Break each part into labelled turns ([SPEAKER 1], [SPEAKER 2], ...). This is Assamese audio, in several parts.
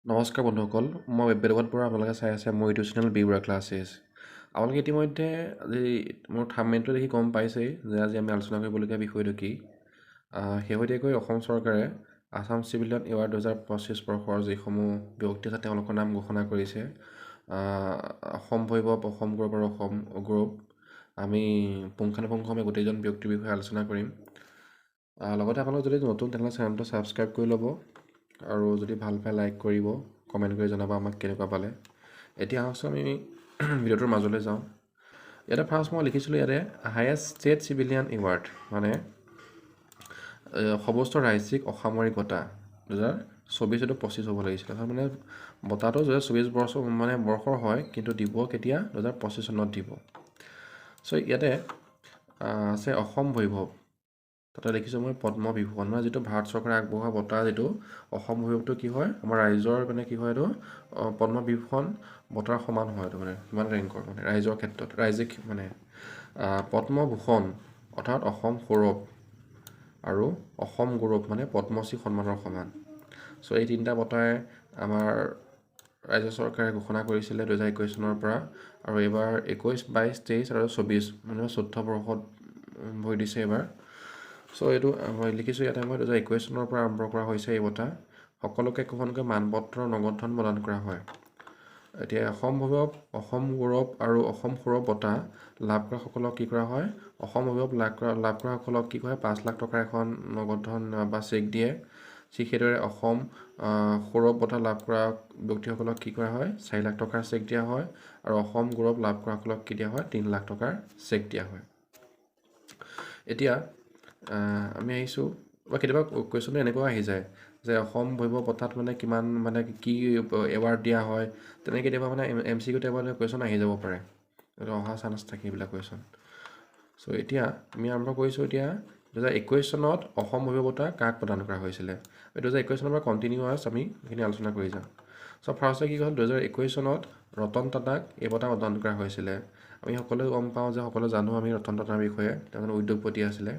[SPEAKER 1] নমস্কাৰ বন্ধুসকল, মই বেদৱত বৰা। আপোনালোকে চাই আছে মোৰ YouTube channel B Bora classes. আপোনালোকে ইতিমধ্যে আজি মোৰ থাম্বনেইলটো দেখি গম পাইছেই যে আজি আমি আলোচনা কৰিবলগীয়া বিষয়টো কি। শেহতীয়াকৈ অসম চৰকাৰে আছাম চিভিলিয়ান এৱাৰ্ড 2025 বৰ্ষৰ যিসমূহ ব্যক্তি আছে, তেওঁলোকৰ নাম ঘোষণা কৰিছে। অসম বৈভৱ, অসম গৌৰৱ আৰু অসম অগৌৰৱ। আমি পুংখানুপুংখ আমি গোটেইজন ব্যক্তিৰ বিষয়ে আলোচনা কৰিম। লগতে আপোনালোক যদি নতুন, তেনেহ'লে চেনেলটো ছাবস্ক্ৰাইব কৰি ল'ব আৰু যদি ভাল পায় লাইক কৰিব, কমেণ্ট কৰি জনাব আমাক কেনেকুৱা পালে। এতিয়া আহকচোন, আমি ভিডিঅ'টোৰ মাজলৈ যাওঁ। ইয়াতে ফাৰ্ষ্ট মই লিখিছিলোঁ ইয়াতে হায়েষ্ট ষ্টেট চিভিলিয়ান এৱাৰ্ড, মানে সৰ্বোচ্চ ৰাজ্যিক অসামৰিক বঁটা 2024। এইটো 25 হ'ব লাগিছিলে। মানে বঁটাটো 2024 বছৰ মানে বৰ্ষৰ হয়, কিন্তু দিব কেতিয়া? 2025 চনত দিব। চ' ইয়াতে আছে অসম বৈভৱ, তাতে দেখিছোঁ মই পদ্মবিভূষণ, মানে যিটো ভাৰত চৰকাৰে আগবঢ়োৱা বঁটা, যিটো অসম বৈভৱটো কি হয়, আমাৰ ৰাইজৰ মানে কি হয়, এইটো পদ্মবিভূষণ বঁটাৰ সমান হয়। এইটো মানে সিমান ৰেংকৰ, মানে ৰাইজৰ ক্ষেত্ৰত ৰাজ্যিক মানে পদ্মভূষণ অৰ্থাৎ অসম সৌৰভ আৰু অসম গৌৰৱ মানে পদ্মশ্ৰী সন্মানৰ সমান। চ' এই তিনিটা বঁটাই আমাৰ ৰাজ্য চৰকাৰে ঘোষণা কৰিছিলে 2021 চনৰ পৰা আৰু এইবাৰ 21, 22, 23 আৰু 24, মানে চতুৰ্থ বৰ্ষত ভৰি দিছে এইবাৰ। চ' এইটো মই লিখিছোঁ ইয়াতে মই, 2021 চনৰ পৰা আৰম্ভ কৰা হৈছে এই বঁটা। সকলোকে একোখনকৈ মানপত্ৰ, নগদ ধন প্ৰদান কৰা হয়। এতিয়া অসম বৈভৱ, অসম গৌৰৱ আৰু অসম সৌৰভ বঁটা লাভ কৰাসকলক কি কৰা হয়? অসম বৈভৱ লাভ কৰাসকলক কি কৰে? 5 লাখ টকাৰ এখন নগদ ধন বা চেক দিয়ে। ঠিক সেইদৰে অসম সৌৰভ বঁটা লাভ কৰা ব্যক্তিসকলক কি কৰা হয়? 4 লাখ টকাৰ চেক দিয়া হয়। আৰু অসম গৌৰৱ লাভ কৰাসকলক কি দিয়া হয়? 3 লাখ টকাৰ চেক দিয়া হয়। এতিয়া আমি আহিছোঁ বা কেতিয়াবা কুৱেশ্যনটো এনেকুৱা আহি যায় যে অসম বৈভৱ বঁটাত মানে কিমান, মানে কি এৱাৰ্ড দিয়া হয়, তেনেকৈ কেতিয়াবা মানে এমচিকিউ টাইপৰ কুৱেশ্যন আহি যাব পাৰে। এইটো অহা চান্স থাকে এইবিলাক কুৱেশ্যন। চ' এতিয়া আমি আৰম্ভ কৰিছোঁ। এতিয়া 2021 চনত অসম বৈভৱ বঁটা কাক প্ৰদান কৰা হৈছিলে? 2021 চনৰ পৰা কণ্টিনিউৱাছ আমি এইখিনি আলোচনা কৰি যাম। চ' ফাৰ্ষ্টে কি হ'ল? 2021 চনত ৰতন টাটাক এই বঁটা প্ৰদান কৰা হৈছিলে। আমি সকলোৱে গম পাওঁ যে, সকলোৱে জানো আমি ৰতন টাটাৰ বিষয়ে, তেওঁ এজন উদ্যোগপতি আছিলে।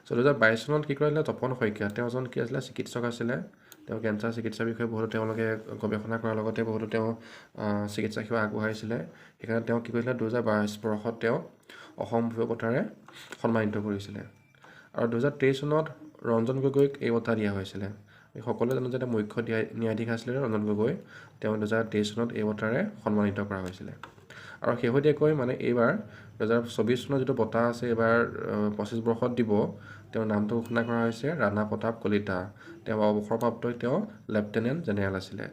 [SPEAKER 1] চ' 2022 চনত কি কৰিলে? তপন শইকীয়া, তেওঁ এজন কি আছিলে? চিকিৎসক আছিলে। তেওঁ কেঞ্চাৰ চিকিৎসাৰ বিষয়ে বহুতো তেওঁলোকে গৱেষণা কৰাৰ লগতে বহুতো তেওঁ চিকিৎসা সেৱা আগবঢ়াইছিলে। সেইকাৰণে তেওঁ কি কৰিছিলে? 2022 বৰ্ষত তেওঁ অসম বৈভৱ বঁটাৰে সন্মানিত কৰিছিলে। আৰু 2023 চনত ৰঞ্জন গগৈক এই বঁটা দিয়া হৈছিলে। আমি সকলোৱে জানো যে তেওঁ মুখ্য ন্যায়াধীশ আছিলে ৰঞ্জন গগৈ। তেওঁ 2023 চনত এই বঁটাৰে সন্মানিত কৰা হৈছিলে। আৰু শেহতীয়াকৈ মানে এইবাৰ 2024 চনৰ যিটো বঁটা আছে, এইবাৰ 25 বৰ্ষত দিব, তেওঁৰ নামটো ঘোষণা কৰা হৈছে ৰাণা প্ৰতাপ কলিতা। তেওঁ অৱসৰপ্ৰাপ্ত, তেওঁ লেফটেনেণ্ট জেনেৰেল আছিলে।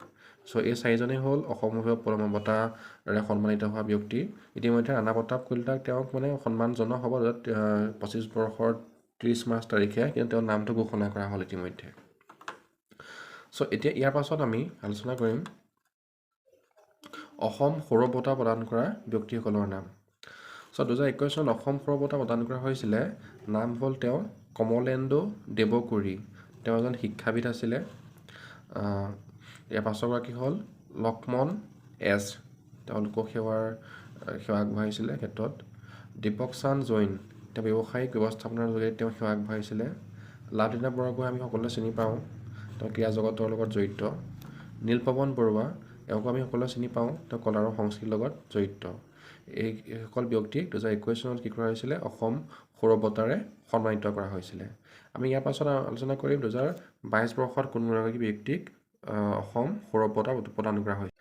[SPEAKER 1] চ' এই চাৰিজনেই হ'ল অসম বৈভৱ বঁটাৰে সন্মানিত হোৱা ব্যক্তি। ইতিমধ্যে ৰাণা প্ৰতাপ কলিতাক তেওঁক মানে সন্মান জনোৱা হ'ব 2025 বৰ্ষৰ 30 মাৰ্চ তাৰিখে, কিন্তু তেওঁৰ নামটো ঘোষণা কৰা হ'ল ইতিমধ্যে। চ' এতিয়া ইয়াৰ পাছত আমি আলোচনা কৰিম অসম সৌৰভ বঁটা প্ৰদান কৰা ব্যক্তিসকলৰ নাম। চ' 2021 চনত অসম সৌৰভ বঁটা প্ৰদান কৰা হৈছিলে, নাম হ'ল তেওঁ কমলেন্দু দেৱকুৰি, তেওঁ এজন শিক্ষাবিদ আছিলে। ইয়াৰ পাছৰগৰাকী হ'ল লক্ষ্মণ এছ, তেওঁ লোকসেৱাৰ সেৱা আগবঢ়াইছিলে ক্ষেত্ৰত। দীপক চান্দ জৈন, তেওঁ ব্যৱসায়িক ব্যৱস্থাপনাৰ যোগেদি তেওঁ সেৱা আগবঢ়াইছিলে। লাভলীনা বৰগোহাঁই আমি সকলোৱে চিনি পাওঁ, তেওঁ ক্ৰীড়া জগতৰ লগত জড়িত। নীলপৱন বৰুৱা, এওঁকো আমি সকলোৱে চিনি পাওঁ, তেওঁ কলা আৰু সংস্কৃতিৰ লগত জড়িত। এইসকল ব্যক্তিক 2021 চনত কি কৰা হৈছিলে? অসম সৌৰভ বঁটাৰে সন্মানিত কৰা হৈছিলে। আমি ইয়াৰ পাছত আলোচনা কৰিম 2022 বৰ্ষত কোনগৰাকী ব্যক্তিক অসম সৌৰভ বঁটা প্ৰদান কৰা হৈছিল।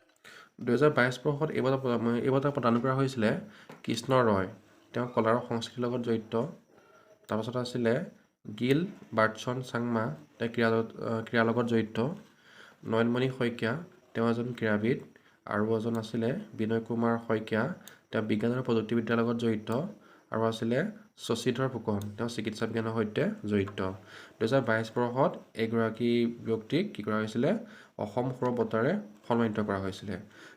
[SPEAKER 1] 2022 বৰ্ষত এই বঁটা প্ৰদান কৰা হৈছিলে কৃষ্ণ ৰয়, তেওঁ কলা আৰু সংস্কৃতিৰ লগত জড়িত। তাৰপাছত আছিলে গিল বাৰ্টছন চাংমা, তেওঁ ক্ৰীড়াৰ লগত জড়িত। নয়নমণি শইকীয়া, তেওঁ এজন ক্ৰীড়াবিদ। আৰু এজন আছিলে বিনয় কুমাৰ শইকীয়া, তেওঁ বিজ্ঞান আৰু প্ৰযুক্তিবিদ্যাৰ লগত জড়িত। আৰু আছিলে শশীধৰ ফুকন, তেওঁ চিকিৎসা বিজ্ঞানৰ সৈতে জড়িত। 2022 বৰ্ষত এইগৰাকী ব্যক্তিক কি কৰা হৈছিলে? অসম সৌৰভ বঁটাৰে সন্মানিত কৰা হৈছিলে।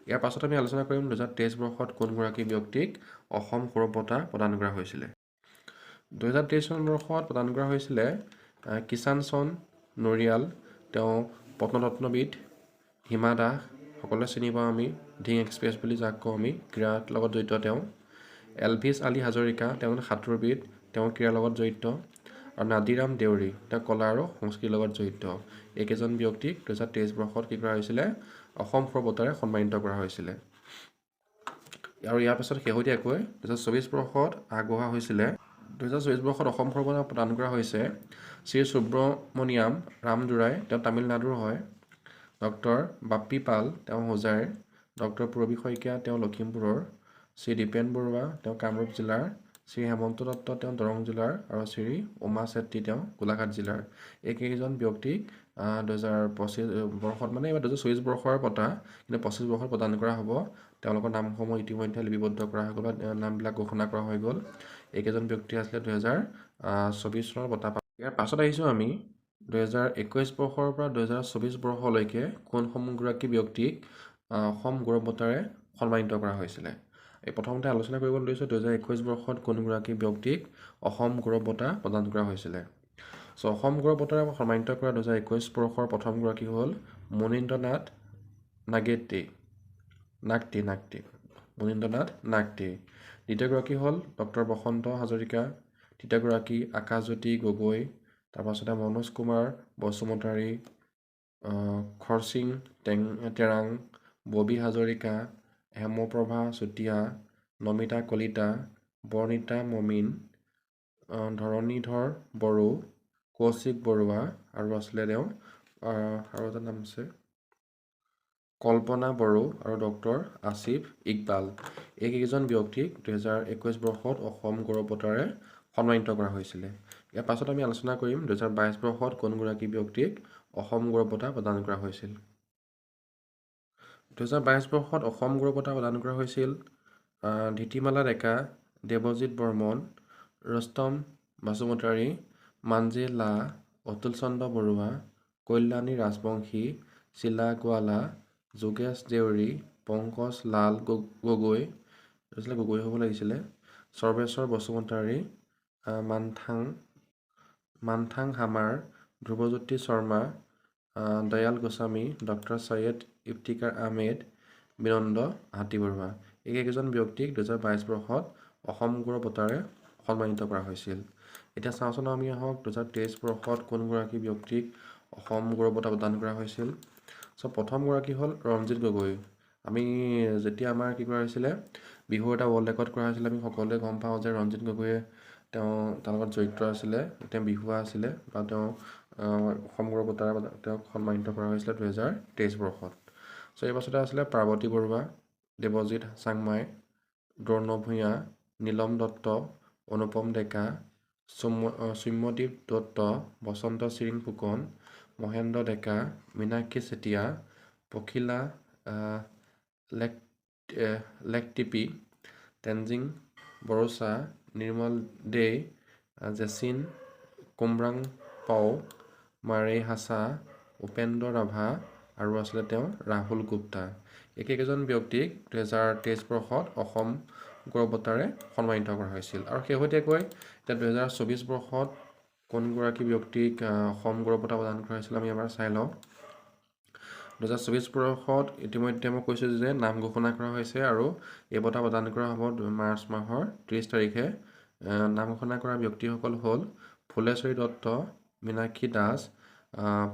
[SPEAKER 1] ইয়াৰ পাছত আমি আলোচনা কৰিম 2023 বৰ্ষত কোনগৰাকী ব্যক্তিক অসম সৌৰভ বঁটা প্ৰদান কৰা হৈছিলে। 2023 চন বৰ্ষত প্ৰদান কৰা হৈছিলে কিষাণ চন্দ নৰিয়াল, তেওঁ প্ৰত্নতত্ত্ববিদ। হিমা দাস, সকলোৱে চিনি পাওঁ আমি, ধিং এক্সপ্ৰেছ বুলি যাক কওঁ আমি, ক্ৰীড়াৰ লগত জড়িত তেওঁ। এলভিছ আলী হাজৰিকা, তেওঁ সাঁতোৰবিদ, তেওঁ ক্ৰীড়াৰ লগত জড়িত। আৰু নাদিৰাম দেউৰী, তেওঁ কলা আৰু সংস্কৃতিৰ লগত জড়িত। এইকেইজন ব্যক্তিক 2023 বৰ্ষত কি কৰা হৈছিলে? অসম সৌৰভ বঁটাৰে সন্মানিত কৰা হৈছিলে। আৰু ইয়াৰ পাছত শেহতীয়াকৈ 2024 বৰ্ষত আগবঢ়োৱা হৈছিলে, 2024 বৰ্ষত অসম সৌৰভ বঁটা প্ৰদান কৰা হৈছে শ্ৰী সুব্ৰমণিয়াম ৰামদুৰাই, তেওঁ তামিলনাডুৰ হয়। ডক্টৰ বাপ্পী পাল, তেওঁ হোজাইৰ। ডক্টৰ পূৰবী শইকীয়া, তেওঁ লখিমপুৰৰ। শ্ৰী দীপেন বৰুৱা, তেওঁ কামৰূপ জিলাৰ। শ্ৰী হেমন্ত দত্ত, তেওঁ দৰং জিলাৰ। আৰু শ্ৰী উমা চেত্ৰী, তেওঁ গোলাঘাট জিলাৰ। এইকেইজন ব্যক্তিক 2025 বৰ্ষত, মানে এইবাৰ 2024 বৰ্ষৰ বঁটা, কিন্তু 25 বৰ্ষত প্ৰদান কৰা হ'ব। তেওঁলোকৰ নামসমূহ ইতিমধ্যে লিপিবদ্ধ কৰা হৈ গ'ল বা নামবিলাক ঘোষণা কৰা হৈ গ'ল। এইকেইজন ব্যক্তি আছিলে 2024 চনৰ বঁটা। ইয়াৰ পাছত আহিছোঁ আমি 2021 বৰ্ষৰ পৰা 2024 বৰ্ষলৈকে কোনসমূহগৰাকী ব্যক্তিক অসম গৌৰৱ বঁটাৰে সন্মানিত কৰা হৈছিলে। এই প্ৰথমতে আলোচনা কৰিব লৈছোঁ 2021 বৰ্ষত কোনগৰাকী ব্যক্তিক অসম গৌৰৱ বঁটা প্ৰদান কৰা হৈছিলে। চ' অসম গৌৰৱ বঁটাৰে সন্মানিত কৰা 2021 বৰ্ষৰ প্ৰথমগৰাকী হ'ল মুনীন্দ্ৰনাথ নাগেটি, নাগটি নাগটি মুনীন্দ্ৰনাথ নাগটি। দ্বিতীয়গৰাকী হ'ল ডক্টৰ বসন্ত হাজৰিকা। তৃতীয়গৰাকী আকাশজ্যোতি গগৈ। তাৰপাছতে মনোজ কুমাৰ বসুমতাৰী, খৰচিং তেৰাং, ববী হাজৰিকা, হেমপ্ৰভা চুতীয়া, নমিতা কলিতা, বৰ্ণিতা মমিন, ধৰণীধৰ বড়ো, কৌশিক বৰুৱা আৰু আছিলে তেওঁ আৰু এটা নাম আছে কল্পনা বড়ো আৰু ডক্টৰ আছিফ ইকবাল। এইকেইজন ব্যক্তিক 2021 বৰ্ষত অসম গৌৰৱ বঁটাৰে সন্মানিত কৰা হৈছিলে। ইয়াৰ পাছত আমি আলোচনা কৰিম 2022 বৰ্ষত কোনগৰাকী ব্যক্তিক অসম গৌৰৱ বঁটা প্ৰদান কৰা হৈছিল। 2022 বৰ্ষত অসম গৌৰৱ বঁটা প্ৰদান কৰা হৈছিল ধীতিমালা ডেকা, দেৱজিৎ বৰ্মন, ৰুস্তম বসুমতাৰী, মাঞ্জী লা, অতুল চন্দ্ৰ বৰুৱা, কল্যাণী ৰাজবংশী, শিলা গোৱালা, যোগেশ দেউৰী, পংকজ লাল গগৈ, আচলতে গগৈ হ'ব লাগিছিলে, সৰ্বেশ্বৰ বসুমতাৰী, মানথাং হামাৰ, ধ্ৰুৱজ্যোতি শৰ্মা, দয়াল গোস্বামী, ডক্টৰ চৈয়দ ইফতিকাৰ আহমেদ, বিনন্দ হাতীবৰুৱা। এইকেইজন ব্যক্তিক 2022 বৰ্ষত অসম গৌৰৱ বঁটাৰে সন্মানিত কৰা হৈছিল। এতিয়া চাওঁচোন আমি আহক 2023 বৰ্ষত কোনগৰাকী ব্যক্তিক অসম গৌৰৱ বঁটা প্ৰদান কৰা হৈছিল। চ' প্ৰথমগৰাকী হ'ল ৰঞ্জিত গগৈ। আমি যেতিয়া আমাৰ কি কৰা হৈছিলে, বিহুৰ এটা ৱৰ্ল্ড ৰেকৰ্ড কৰা হৈছিলে, আমি সকলোৱে গম পাওঁ যে ৰঞ্জিত গগৈয়ে তেওঁ তাৰ লগত জড়িত আছিলে, তেওঁ বিহুৱা আছিলে বা তেওঁ অসম গৌৰৱ বঁটাৰে তেওঁক সন্মানিত কৰা হৈছিলে 2023 বৰ্ষত। চ' এই পাছতে আছিলে পাৰ্বতী বৰুৱা, দেৱজিৎ চাংমাই, দ্ৰোণ ভূঞা, নীলম দত্ত, অনুপম ডেকা, সৌম্যদীপ দত্ত, বসন্ত চিৰিং ফুকন, মহেন্দ্ৰ ডেকা, মীনাক্ষী চেতিয়া, পখিলা লেকটিপি, তেনজিং বড়োচা, নিৰ্মল দে, জেচিন কুমৰাং পাও, মাৰে হাছা, উপেন্দ্ৰ ৰাভা আৰু আছিলে তেওঁ ৰাহুল গুপ্তা। এইকেইজন ব্যক্তিক 2023 বৰ্ষত অসম গৌৰৱ বঁটাৰে সন্মানিত কৰা হৈছিল। আৰু শেহতীয়াকৈ এতিয়া 2024 বৰ্ষত কোনগৰাকী ব্যক্তিক অসম গৌৰৱ বঁটা প্ৰদান কৰা হৈছিল আমি এবাৰ চাই লওঁ। 2024 বৰ্ষত ইতিমধ্যে মই কৈছোঁ যে নাম ঘোষণা কৰা হৈছে আৰু এই বঁটা প্ৰদান কৰা হ'ব মাৰ্চ মাহৰ 30 তাৰিখে। নাম ঘোষণা কৰা ব্যক্তিসকল হ'ল Phuleswari Dutta, Meenakshi Das,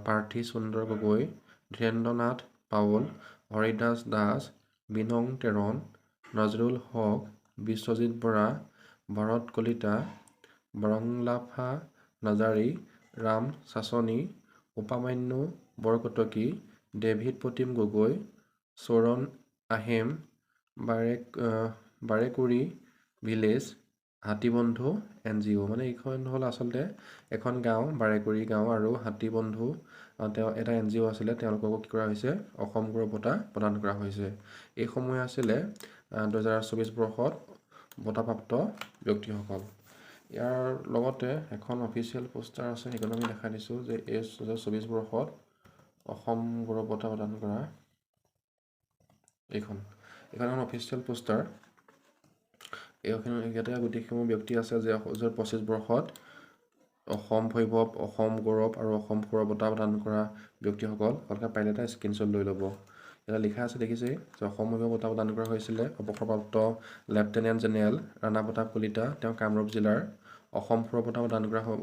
[SPEAKER 1] Parthi Sundar Gogoi, Dhirendranath Paul, Haridas Das, Binong Teron, Nazrul Haque, Biswajit Bora, Bharat Kalita, Boronglapha Nazari, Ram Chachni, Upamanyu Borkotoky, David Pratim Gogoi, Chouran Ahem, Barekuri village, Hatibandhu NGO। মানে এইখন হ'ল আচলতে এখন গাঁও, বাৰেকুৰি গাঁও, আৰু হাতীবন্ধু তেওঁ এটা NGO আছিলে, তেওঁলোককো কি কৰা হৈছে, অসম গৌৰৱ বঁটা প্ৰদান কৰা হৈছে। এইসমূহে আছিলে 2024 বৰ্ষত বঁটাপ্ৰাপ্ত ব্যক্তিসকল। ইয়াৰ লগতে এখন অফিচিয়েল পোষ্টাৰ আছে, সেইখন আমি দেখাই দিছোঁ যে এই 2024 বৰ্ষত অসম গৌৰৱ বঁটা প্ৰদান কৰা এইখন এখন অফিচিয়েল পোষ্টাৰ। এইখন ইয়াতে গোটেইসমূহ ব্যক্তি আছে যে 2025 বৰ্ষত অসম বৈভৱ, অসম গৌৰৱ আৰু অসম সৌৰভ বঁটা প্ৰদান কৰা ব্যক্তিসকল। আপোনালোকে পাৰিলে এটা স্ক্ৰীনশ্বট লৈ ল'ব। ইয়াতে লিখা আছে দেখিছেই যে অসম বৈভৱ বঁটা প্ৰদান কৰা হৈছিলে অৱসৰপ্ৰাপ্ত লেফটেনেণ্ট জেনেৰেল ৰাণা প্ৰতাপ কলিতা, তেওঁ কামৰূপ জিলাৰ। অসম সৌৰভ বঁটা প্ৰদান কৰা হ'ব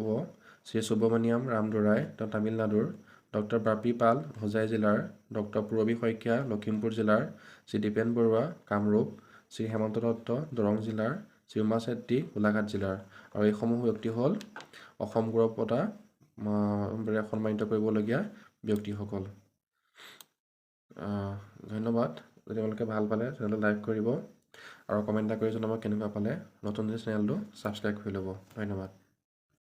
[SPEAKER 1] শ্ৰী সুব্ৰমণিয়াম ৰামদোৰাই, তেওঁ তামিলনাডুৰ। ডক্টৰ বাপী পাল, হোজাই জিলাৰ। ডক্টৰ পূৰবী শইকীয়া, লখিমপুৰ জিলাৰ। শ্ৰী দীপেন বৰুৱা, কামৰূপ। শ্ৰী হেমন্ত দত্ত, দৰং জিলাৰ। শ্ৰী উমা চেত্ৰী, গোলাঘাট জিলাৰ। আৰু এইসমূহ ব্যক্তি হ'ল অসম গৌৰৱ বঁটা সন্মানিত কৰিবলগীয়া ব্যক্তিসকল। ধন্যবাদ। যদি আপোনালোকে ভাল পালে চেনেলটো লাইক কৰিব আৰু কমেণ্ট এটা কৰি জনাব কেনেকুৱা পালে। নতুন যদি চেনেলটো ছাবস্ক্ৰাইব কৰি ল'ব। ধন্যবাদ।